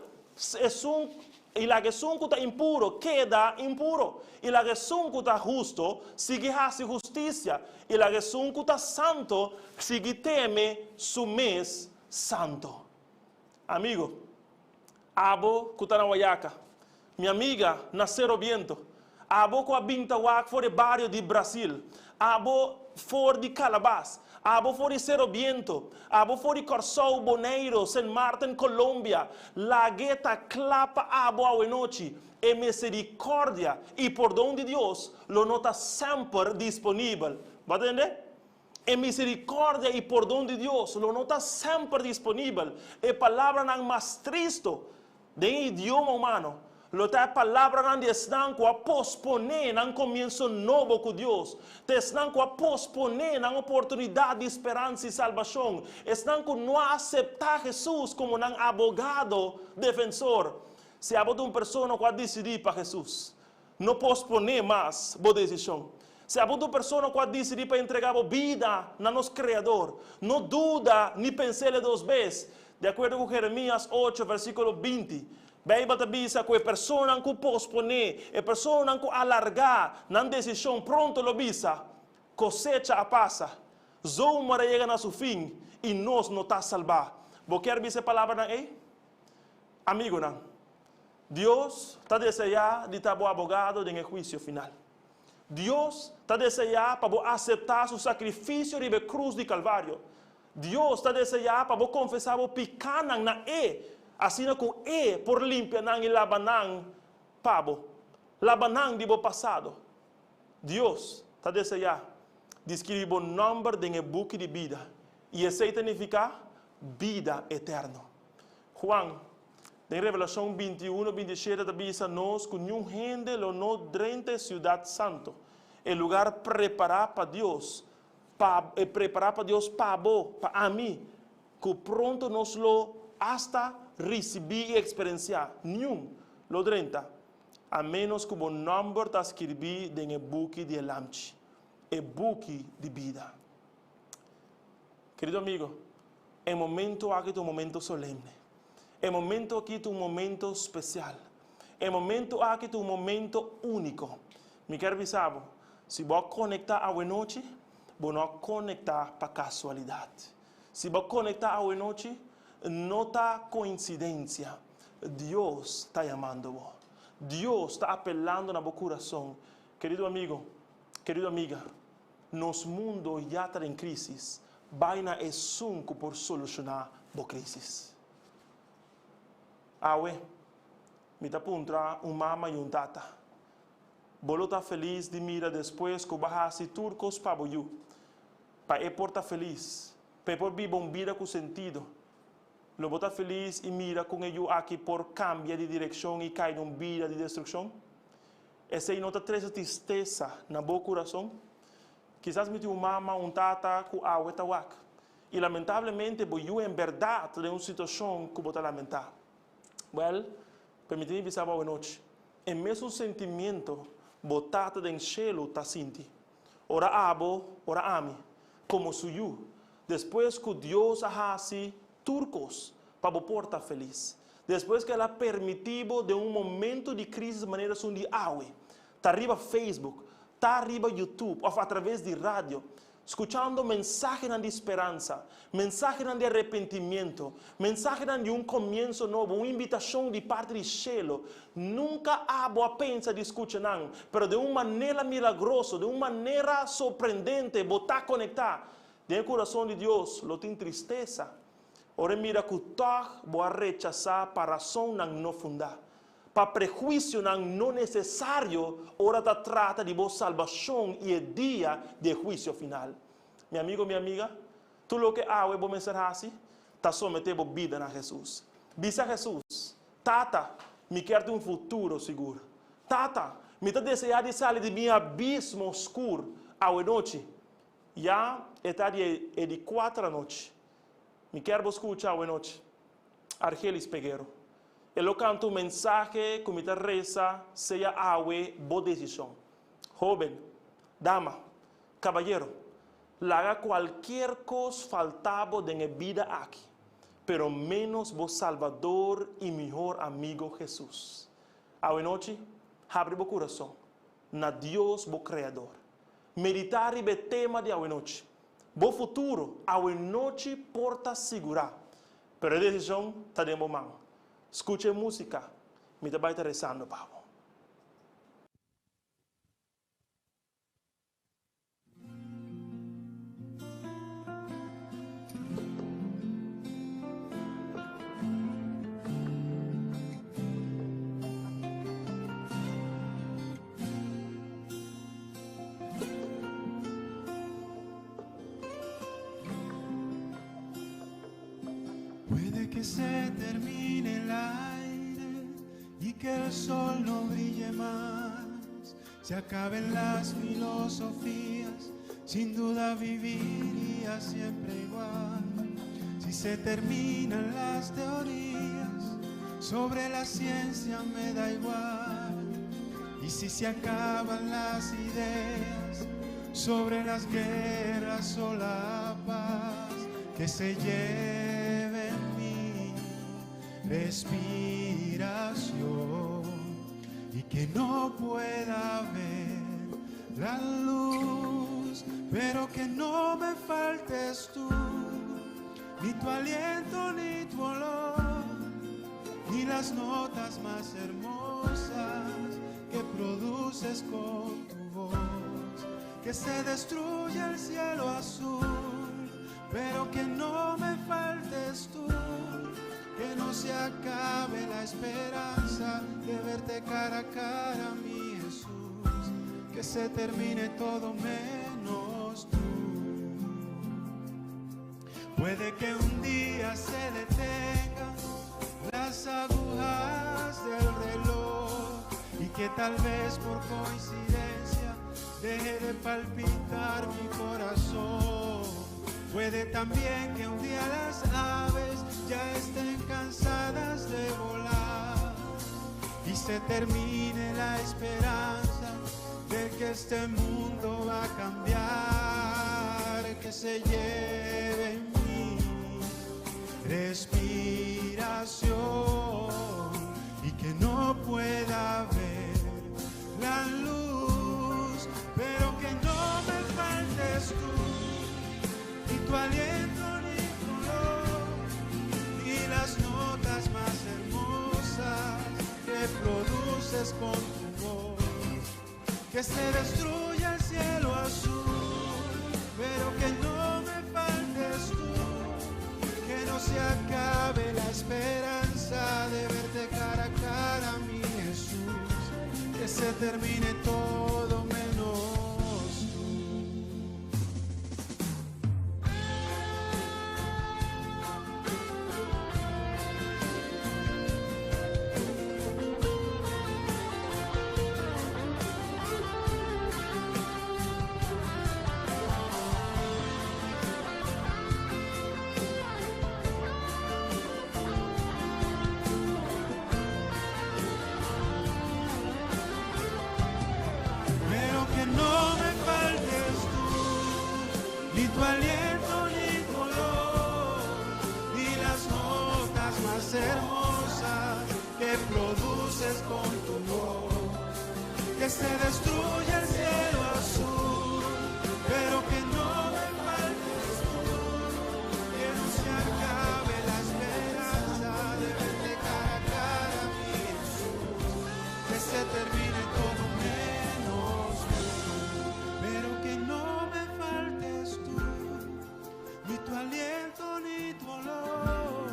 esun, i laga esun ku ta impuro keda impuro, i laga esun ku ta hustu sigui hasi hustisia, i laga esun ku ta santu sigui teme su mes santu. Amigo, abo ku ta na Wayaca, mi amiga na Cero Biento, abo ku a bin ta wak for e bario di Brasil, abo for di Calabas, abo for di Cero Biento, abo for di Kòrsou, Boneiru, Sint Maarten, Colombia, lag'e ta kla pa abo awenochi, e miserikòrdia i pordon di Dios lo no ta semper disponibel. Bo a tende? E misericordia i pordon di Dios lo no ta semper disponibel. E palabranan mas tristo den e idioma humano lo ta e palabranan di esnan cu a posponé nan comienso nobo cu Dios, ta esnan cu a posponé nan oportunidad di speransa i salbacion, esnan cu no a aceptá Jesus como nan abogado defensor. Si abo ta un persona cu a dicidí pa Jesus, No posponé mas bo desishon. Si abo ta un persona ku a disidí pa entregá bo bida na nos Kreador, no duda ni pens'el dos bes. Di akuerdo ku Jeremias ocho, versíkulo 20, Beibel ta bisa ku e personanan ku posponé, e personanan ku alargá nan desishon pronto lo bisa, Kosecha a pasa, zomer a yega na su fin i nos no ta salbá. Bo kier bisa e palabranan ei? Amigunan, Dios ta deseá di ta bo abogado den e huisio final. Dios ta deseá pa bo aseptá su sakrifisio riba e krus di Kalvario. Dios ta deseá pa bo konfesá bo pikánan na E, asina ku E por limpia nan i laba nan pa bo, laba nan di bo pasado. Dios ta deseá di skirbi bo nòmber den e buki di bida, i esei ta nifiká bida eterno. Juan, den Revelashon 21, 27 ta bisa nos ku niun hende lo no drenta e siudat santu, e lugar prepará pa Dios, pa e prepará pa Dios pa bo, pa ami, ku pronto nos lo asta risibí i eksperensiá. Niun lo drenta, a ménos ku bo nòmber ta skirbí den e buki di e Lamchi, e buki di bida. Kerido amigo. E momento aki ta un momento solemne. E momento aki ta un momento special. E momento aki ta un momento unico. Mi kier bisa bo, si bo a conecta awe nochi, bo no a conecta pa casualidad. Si bo a conecta awe nochi, no ta coincidencia. Dios ta yamando bo. Dios ta apelando na bo curason. Querido amigo, querido amiga, nos mundo ya ta den crisis. Bai na esun cu por soluciona bo crisis. Awe, mi ta puntra un mama y un tata, Bo lo ta feliz di mira despues cu bo a haci tur cos pa bo yu, pa e por ta feliz, pa e por biba un bida cu sentido? Lo bo ta feliz y mira con e yu aki por cambia di direccion y cay den un bida di destruccion? Esey no ta trece tristesa na bo curason? Kisas mi tin un mama, un tata ku awe ta wak. I lamentablemente bo yu en bèrdat ta den un situashon ku bo ta lamentá. Wèl, permití mi bisa bo awenochi, e mesun sentimiento bo Tata den shelu ta sinti. Ora abo, ora ami, komo su yu, despues ku Dios a hasi tur kos pa bo por ta felis, despues ku el a permití bo den un momento di krísis manera esun di awe, ta riba Facebook, ta riba YouTube of atraves di radio, skuchando mensahenan di speransa, mensahenan di arepentimiento, mensahenan di un komienso nobo, un invitashon di parti di shelu. Nunka abo a pensa di skucha nan, pero den un manera milagroso, den un manera sorprendente bo ta konektá. Den e kurason di Dios lo tin tristesa ora e mira ku tòg bo a rechasá pa rasonnan no fundá. Pa prehuisionan no nesesario ora ta trata di bo salbashon i e dia di e huisio final. Mi amigo, mi amiga, tur loke awe bo mester hasi ta someté bo bida na Hesus. Bisa Hesus, Tata, mi kier tin un futuro sigur. Tata, mi ta deseá di sali di mi abismo skur awe nochi. Ya e ta di e di kuater anochi. Mi kier bo skucha awe nochi. Argelis Peguero. E lo kanta un mensahe ku mi ta resa sea awe bo desishon. Hóben, dama, kabayero, laga kualkier kos falta bo den e bida aki, pero ménos bo Salbador i mihor amigo Hesus. Awe nochi, habri bo kurason na Dios bo Kreador. Meditá riba e tema di awe nochi. Bo futuro awe nochi por ta sigurá. Pero e desishon ta den bo man. Skucha e músika, mi ta bai ta resando pa bo. Puede que se termine el aire y que el sol no brille más. Se acaben las filosofías, sin duda viviría siempre igual. Si se terminan las teorías sobre la ciencia me da igual. Y si se acaban las ideas sobre las guerras o la paz, que se lleve mi respiración y que no pueda ver la luz, pero que no me faltes tú, ni tu aliento ni tu olor, ni las notas más hermosas que produces con tu voz, que se destruya el cielo azul, pero que no me faltes tú, que no se acabe la esperanza de verte cara a cara, mi Jesús, que se termine todo menos tú. Puede que un día se detengan las agujas del reloj y que tal vez por coincidencia deje de palpitar mi corazón. Puede también que un día las aves ya estén cansadas de volar y se termine la esperanza de que este mundo va a cambiar, que se lleve mi respiración y que no pueda ver la luz, pero que no me faltes tú, ni tu aliento ni tu olor, ni las notas más hermosas que produces con tu voz. Que se destruya el cielo azul, pero que no me faltes tú, que no se acabe la esperanza de verte cara a cara, mi Jesús, que se termine todo menos tú. Pero que no me faltes tú, ni tu aliento ni tu olor, ni las notas más hermosas que produces con tu voz. Que se destruya el cielo azul, pero que no me faltes tú, que no se acabe la esperanza de verte cara a cara, mi Jesús, que se termine todo menos tú, pero que no me faltes tú, ni tu aliento ni tu olor,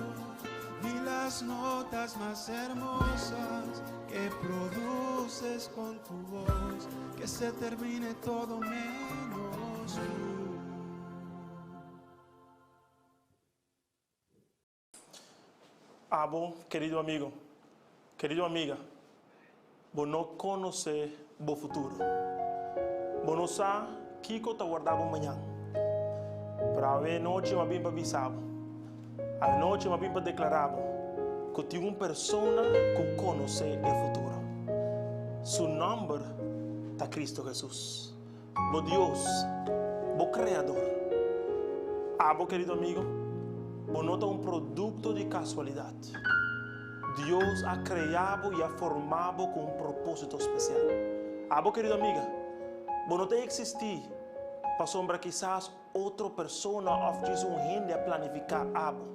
ni las notas más hermosas que produces con tu voz, que se termine todo menos tú. Abo, kerido amigu, kerido amiga, bo no konosé bo futuro. Bo no sa kiko ta warda bo mañan. Pero awe nochi m'a bin pa bisa bo. Awe nochi m'a bin pa deklará bo ku tin un persona ku konosé e futuro. Su nòmber ta Kristu Hesus, bo Dios, bo Kreador. Abo, kerido amigu, bo no ta un produkto di kasualidat. Dios a krea bo i a forma bo ku un propósito spesial. Abo, kerido amiga, bo no ta eksistí pasobra kisas otro persona òf djis un hende a planifiká abo.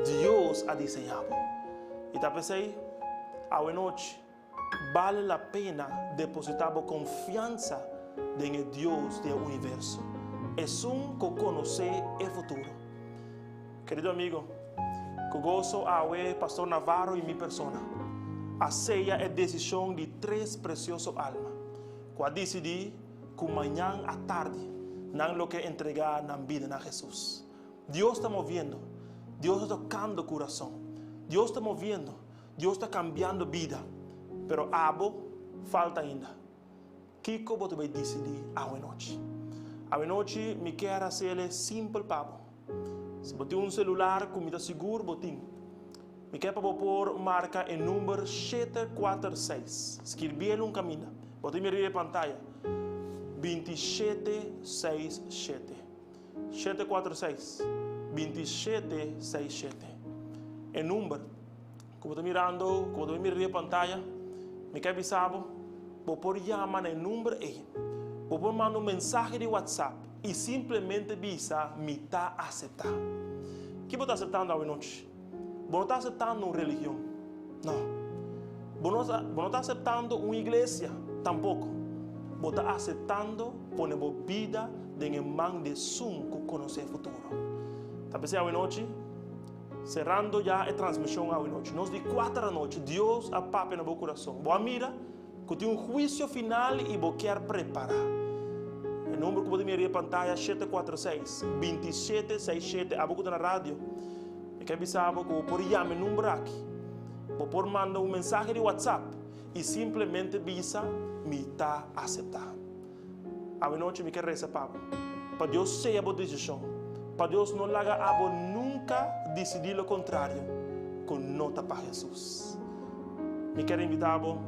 Dios a diseñá bo. I ta p'esei, awenochi, bale la pena depositá bo konfiansa den e Dios di e universo, esun ku konosé e futuro. Kerido amigo, ku goso awe Pastor Navarro i mi persona a seya e desishon di tres presioso alma ku a disidí ku mañan atardi nan lo ke entregá nan bida na Hesus. Dios ta moviendo, Dios ta tokando kurason, Dios ta moviendo, Dios ta kambiando bida, pero abo falta ainda. Kiko bo ta bai disidí awenochi? Awenochi mi kier hasi el simpel pa bo. Si bo tin un selular, ku mi ta sigur bo tin, mi kier pa bo por marka e number 746. Skirbi el un kaminda. Bo ta mira riba e pantaya. 2767. 746, 2767. E number ku bo ta mirando, ku bo ta mira riba e pantaya, mi ke bisa bo, bo por yama na e number ei. Bo por manda un mensahe di WhatsApp i simplemente bisa mi ta aseptá. Ki bo ta aseptando awenochi? Bo no ta aseptando un religion. No. Bo no, bo no ta aseptando un iglesia tampoko. Bo ta aseptando pone bo bida den e man di esun ku konosé futuro. Ta p'esei awenochi, serando ya e transmishon awenochi, nos di kuater anochi, Dios a papia na bo kurason. Bo a mira ku tin un huisio final i bo kier prepará. E number ku bo ta mira riba e pantaya, 746 2767. Abo ku ta na radio, mi ke bisa bo ku bo por yama e number aki. Bo por manda un mensahe di WhatsApp i simplemente bisa, Mi ta aseptá. Awenochi mi ke resa pa bo, pa Dios sea bo desishon, pa Dios no laga abo nunka disidí lo kontrario ku no ta pa Hesus. Mi kier invitá bo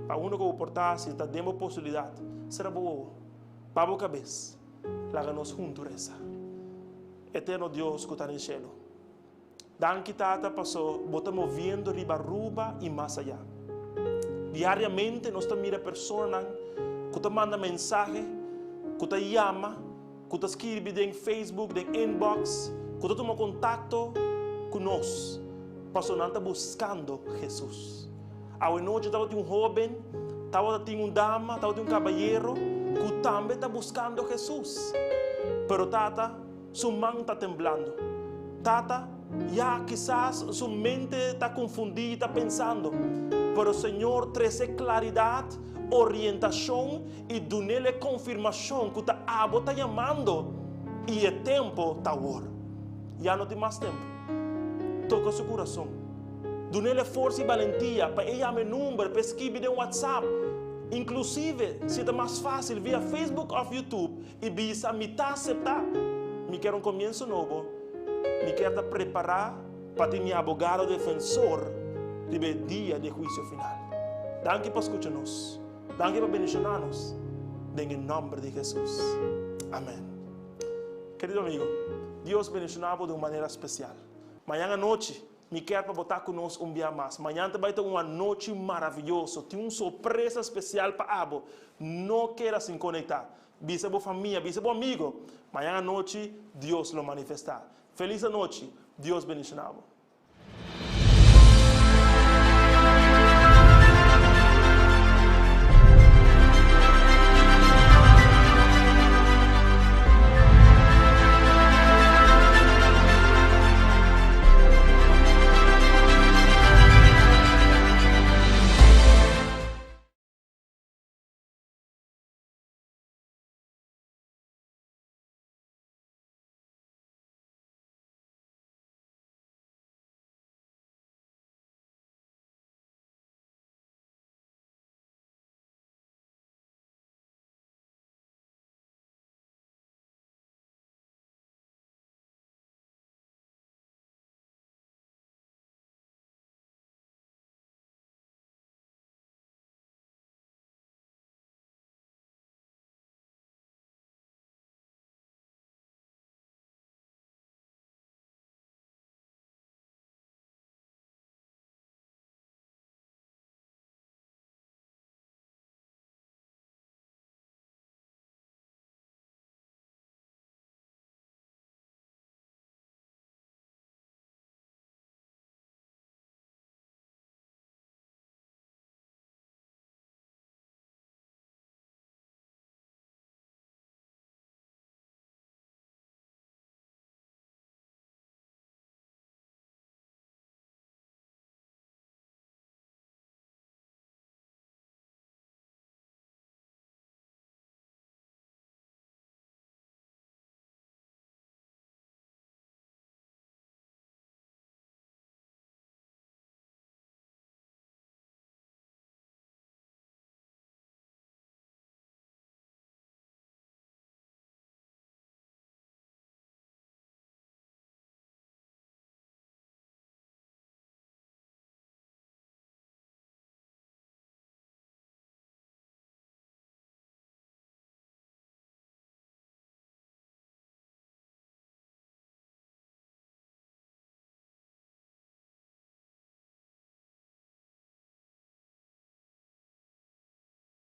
pa unda ku bo por ta, si ta den bo posibilidat, sera bo wowo, pa bo kabes, laga nos huntu resa. Eterno Dios ku ta den shelu. Danki Tata paso bo ta moviendo riba Aruba y mas aya. Diariamente nos ta mira personanan cu ta manda mensahe, cu ta yama, cu ta skirbi den Facebook, den inbox, cu ta tuma contacto cu nos paso nan ta buscando Jesus. Awe nochi tabatin un hoben, tabata tin un dama, tabatin un cabayero cu tambe ta buscando Jesus. Pero Tata, su man ta temblando. Tata, ya kisas su mente ta confundí y ta pensando, pero Señor trece claridad, orientacion y dunel e confirmacion cu ta abo ta yamando y e tempo ta awor. Ya no tin mas tempo. Toca su curason. Dunel e forsa y balentia pa e yama e number, pa e skibi den WhatsApp, inclusive si ta mas facil via Facebook of YouTube, I bisa, Mi ta aseptá. Mi kier un komienso nobo. Mi kier ta prepará pa tin mi abogado defensor riba e dia di e huisio final. Danki pa skucha nos. Danki pa bendishoná nos. Den e nòmber di Hesus. Amèn. Kerido amigo, Dios bendishoná bo di un manera spesial. Mañan anochi. Mi kier pa bo ta ku nos un bia mas. Mañan ta bai ta un anochi maravioso. Tin un sorpresa spesial pa abo. No keda sin konektá. Bisa bo famia, bisa bo amigo. Mañan anochi Dios lo manifestá. Felis anochi. Dios bendishoná bo.